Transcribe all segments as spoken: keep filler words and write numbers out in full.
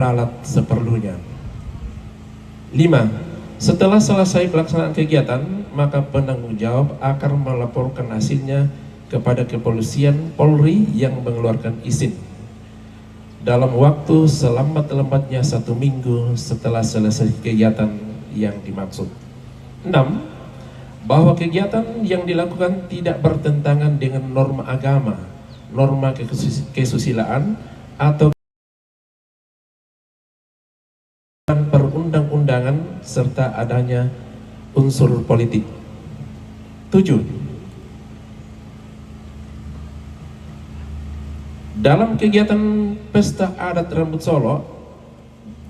alat seperlunya. Lima, setelah selesai pelaksanaan kegiatan, maka penanggung jawab akan melaporkan hasilnya kepada kepolisian Polri yang mengeluarkan izin dalam waktu selambat-lambatnya satu minggu setelah selesai kegiatan yang dimaksud. Enam, bahwa kegiatan yang dilakukan tidak bertentangan dengan norma agama, norma kesus-, kesusilaan, atau perundang-undangan, serta adanya unsur politik. Tujuh, dalam kegiatan pesta adat rambut solok,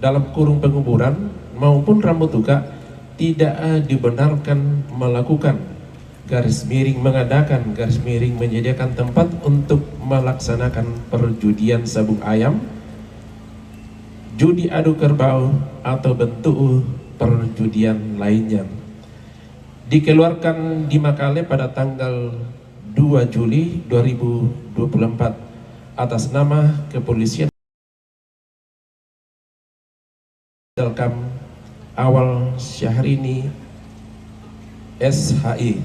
dalam kurung penguburan maupun rambut tukak, tidak, eh, dibenarkan melakukan garis miring, mengadakan garis miring, menyediakan tempat untuk melaksanakan perjudian sabung ayam, judi adu kerbau, atau bentuk perjudian lainnya. Dikeluarkan di Makale pada tanggal dua Juli dua ribu dua puluh empat atas nama Kepolisian Dalkam Awal Syahrini, S H I,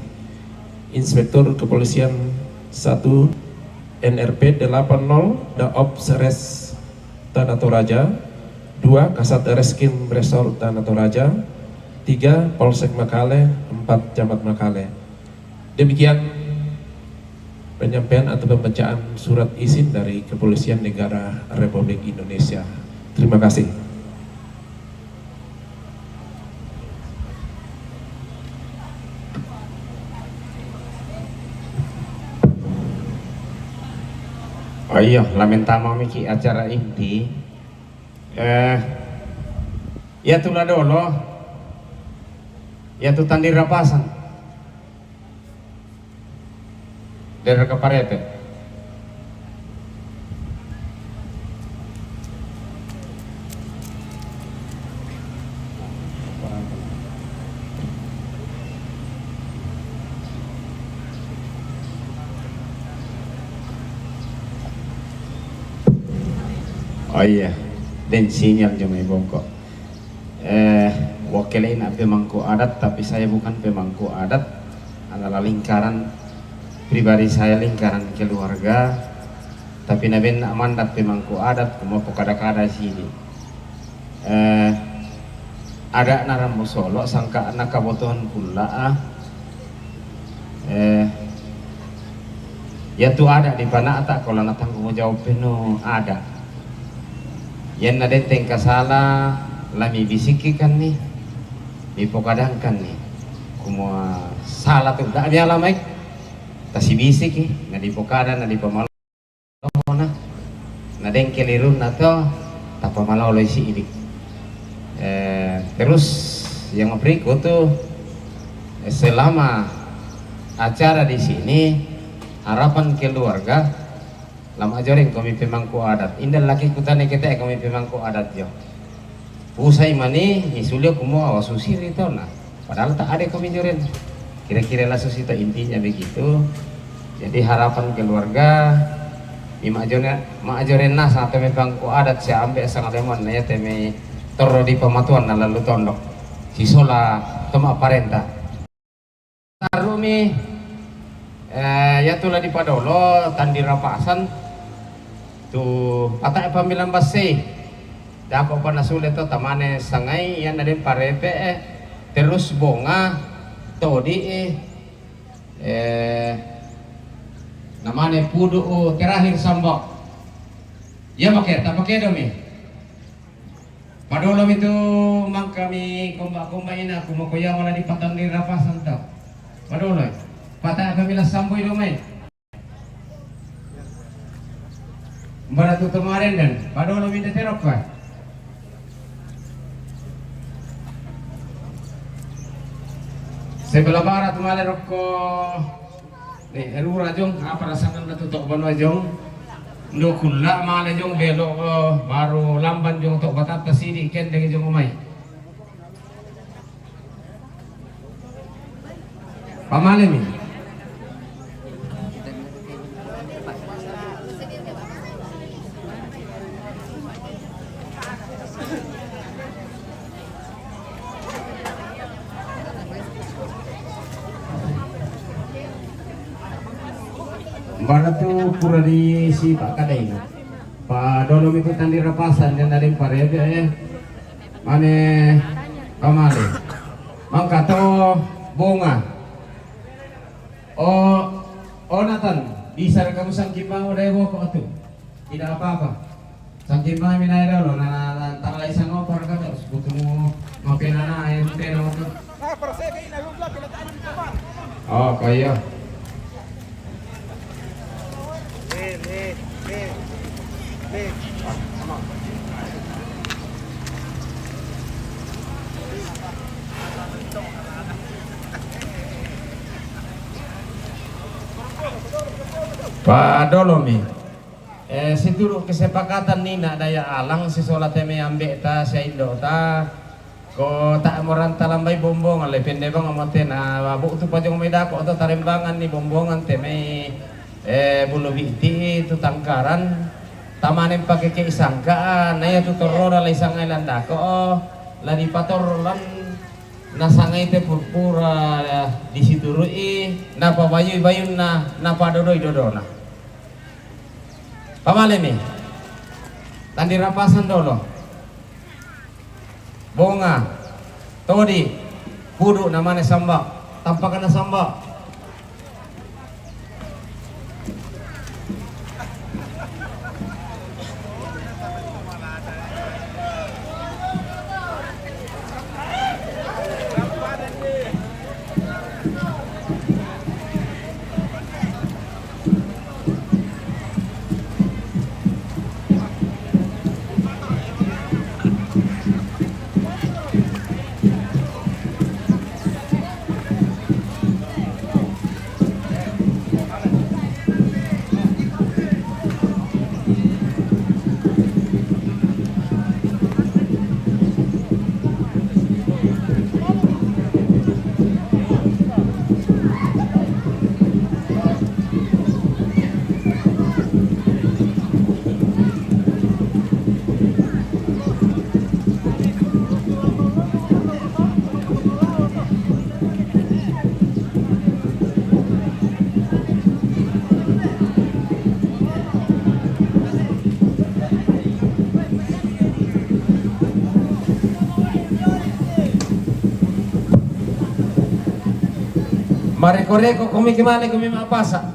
Inspektur Kepolisian satu, N R P delapan nol, Daops Res Tana Toraja, dua, Kasat Reskrim Resor Tana Toraja, tiga, Polsek Makale, empat, Camat Makale. Demikian penyampaian atau pembacaan surat izin dari Kepolisian Negara Republik Indonesia. Terima kasih. Oh iya, lamen tama miki acara inti. Eh, ya tu la dolo, ya tu tandi rapasan. Dere ka parete. Oh iya, den sinyal jo mai bongko. Eh, wakil ina pemangku adat, tapi saya bukan pemangku adat. Adalah lingkaran pribadi saya, lingkaran keluarga. Tapi na ben na mandat pemangku adat, kuma pokada-kada sini. Eh, ada na rambu solo, sangka na kabutuhan kula, ah. Eh, ya tu ada di panata, kalau na tanggung jawab penuh ada. Yan na den tengka sala, lami bisiki kan ni, mi pokadangkan ni. Kumua sala tu, da mi alamai, tasi bisiki, na di pokada, na di pamalo na. Na den kelirun na to, tapa malolo isi idik. Eh, terus yang berikut tu, eh, selama acara di sini, harapan keluarga, lama joreng kami pemangku adat. Inda laki kutane kete kami pemangku adat jo. Usai mani, ni sulio kumua wa susiri to na. Padahal tak ada kami joren. Kira-kira lah susi to, intinya begitu. Jadi harapan keluarga, ni mak joren, mak joren nasa teme pangku adat sia ambe sangat lemon na ya teme torro di pamatuan na lalu tondok. Sisola toma parenta. Tarumi, eh, ya tu la dipadolo, tandi rapasan, tu pata pambilan basi, dako pana sule to tamane sangai, ya na den parepe, eh, terus bonga, todi, eh, eh, namane pudu, oh, terakhir sambok. Ya make, ta make domi. Padolo mi tu mangka mi komba-komba ina, aku mako ya wala di patang di rapasan tau. Padolo. Pata kami la sambui do mai. Bara tu kemarin dan padolo mi teterok ka. Sebelah barat male rokko. Ni, eru rajong, apa rasakan datu tok banua jong? Ndo kula male jong belok, eh, baru lamban jong tok batata sidi kendeng jong umai. Pamale mi. Bara tu pura di si Pak Kadai na. Pa dolo mi tu tandi rapasan dia dari parebe, eh. Mane pamale. Mangkato bonga. Oh, oh, Nathan, bisa kamu sangkimang udah boko tu. Tidak apa-apa. Sangkimang minai dolo, na, na, na, tara lai sango para kata, sebutmu mau penana, ayo, penana. Oh, kaya. Pa dolo mi. Eh, situru kesepakatan ni na daya alang si sola teme ambe ta, si indo ta. Ko ta moranta lambai bombongan le pende bang amate na babu tu pajong mai dako to tarembangan ni bombongan teme, eh, bulu biti tu tangkaran. Tamanen pake ke isangka, na ya tu torro da lai sangai landako, la di patorro lan na sangai te purpura di siturui, na pabayui bayunna, na padodoi dodona. Pamale mi. Tandi rapasan dolo. Bonga. Todi. Pudu namane samba. Tampakana samba. Mareko-reko komi kemane komi mapasa.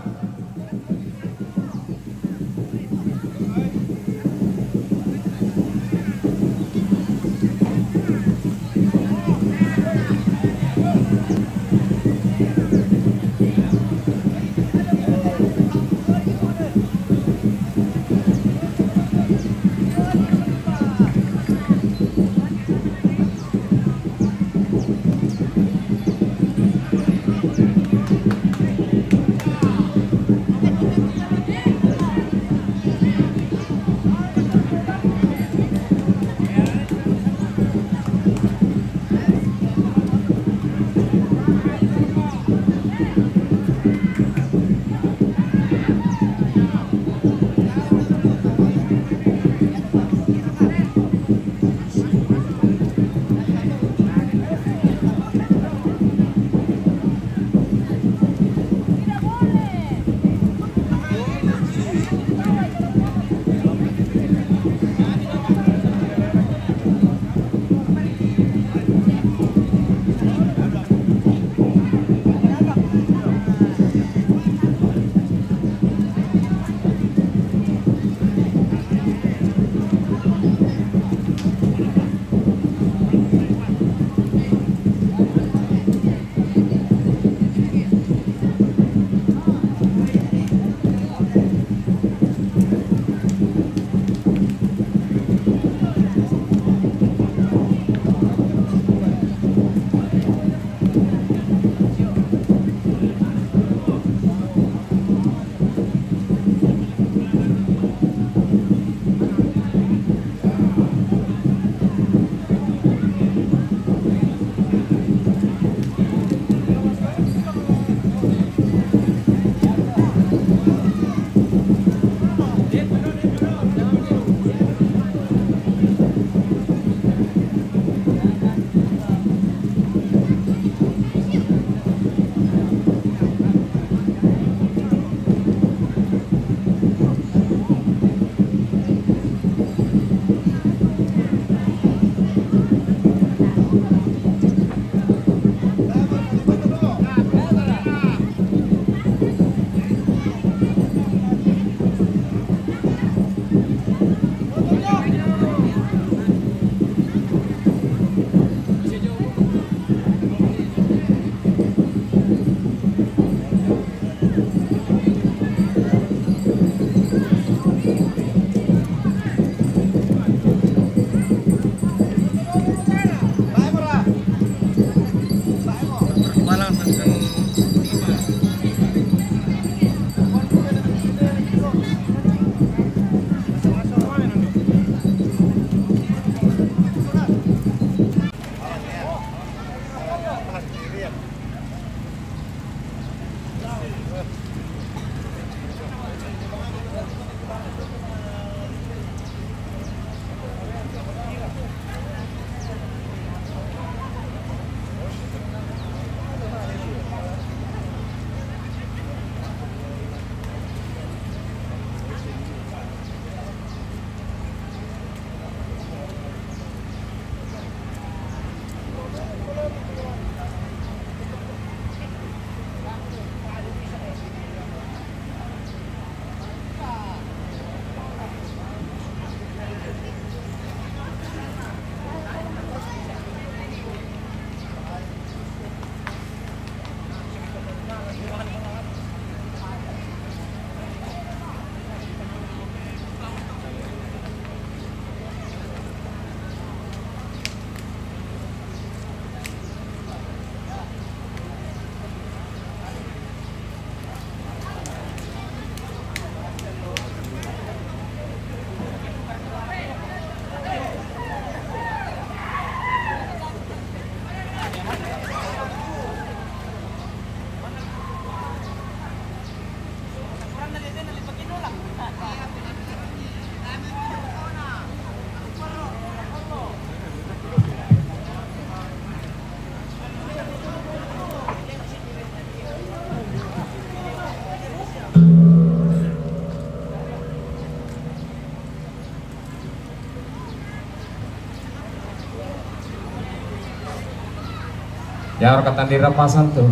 Yaro katandira pasang tu.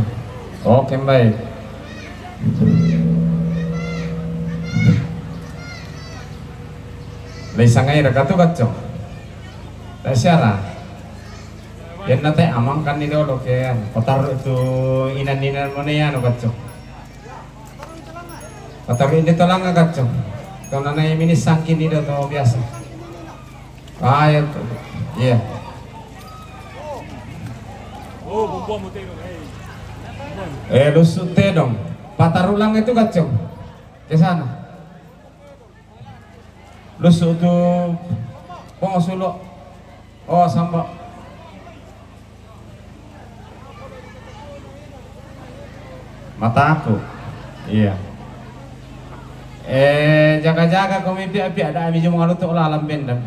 Oke, baik. Lei sangai raka tu, Kacco. Tak siara. Yan na te amang kan ni dolo ke, patar tu inan-inan mo ne anu, Kacco. Patar ini tolanga, Kacco. Tona nai minis sangkin ni do to biasa. Ah, iya tu. Iya. Eh, lusu te dong. Patar ulang itu, Kacco. Ke sana. Lusu tu. Pongo sulo. Oh, samba. Mataku. Iya. Eh, jaga-jaga ko mi pia-pia, ada ami jo mangalutu lalam bendam.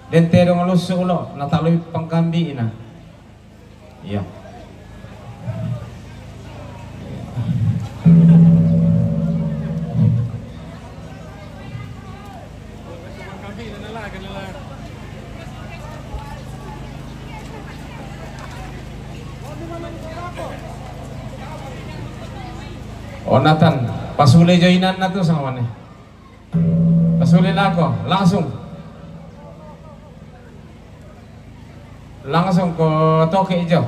Den te dong lusu ulo, na talui pangkambi ina. Iya. Oh, Nathan, pasule jo inanna tu sanga mane. Pasule lako, langsung. Langsung ko toke ijo.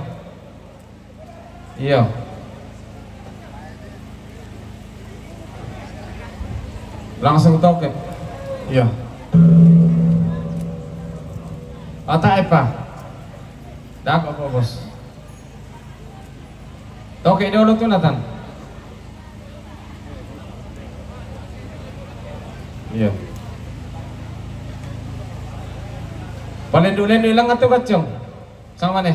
Iya. Langsung toke. Iya. Ata epa. Dak apa, Bos? Toke dolo tu, Nathan. Iya. Palendu-lendu ilang atu kacung. Sama nih.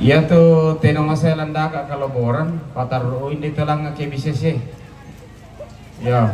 Iya tu tenong asa landaka kaloboran, patarru'u inde tolanga ke bisese. Iya.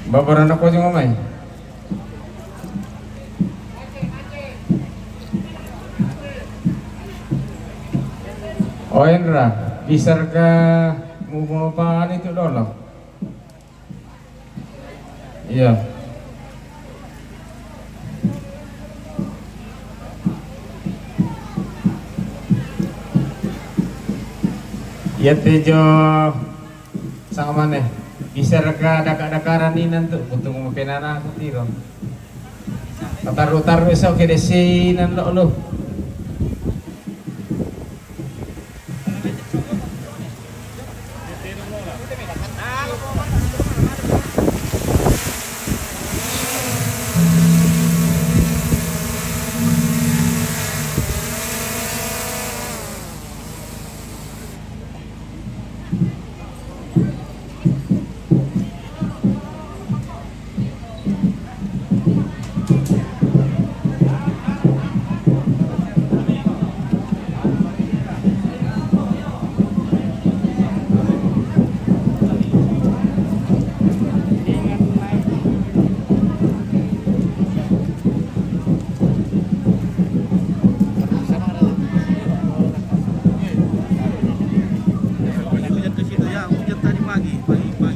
Babarana ko jong mai. O Indra, bisarka mu mau pa anu itu dolo. Iya. Iya te jo. Sanga mane, bisarka daka-dakaran inan tu, kutung mapenana aku tiro. Taru-taru so kede sinan lo lo. Hujan ke situ ya, hujan tadi pagi, pagi-pagi.